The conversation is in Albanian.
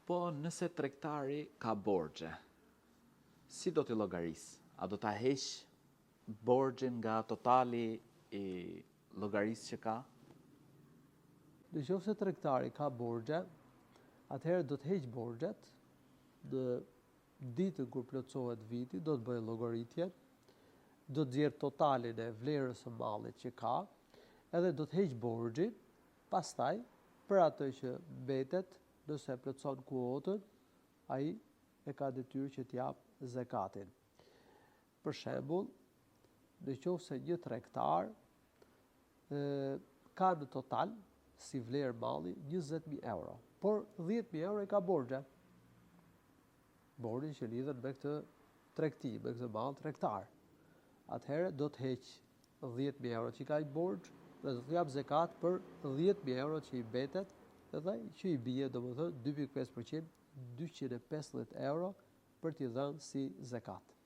Po nëse tregtari ka borxhe, si do t'i llogarisë? A do ta heqë borxhin nga totali i llogarisë që ka? Në qoftë se tregtari ka borxhe, atëherë do të heqë borxhet në ditën kur plotësohet viti, do të bëjë llogaritjen, do të nxjerrë totalin e vlerës së mallit që ka, edhe do të heqë borxhin, pastaj për atë që mbetet Nëse e plotëson kuotën, ai e ka detyrë që të japë zekatin. Për shembull, në qoftë se një tregtar ka në total si vlerë malli 20000 euro, por 10000 euro i ka borxhe. Borxhe që lidhen me këtë tregti, me këtë mall tregtar. Atëherë do të heqë 10.000 euro që i ka borxh dhe do të japë zekat për 10.000 euro që i mbetet dhe që i bie domethënë 2.5% 250 euro për t'i dhënë si zekat.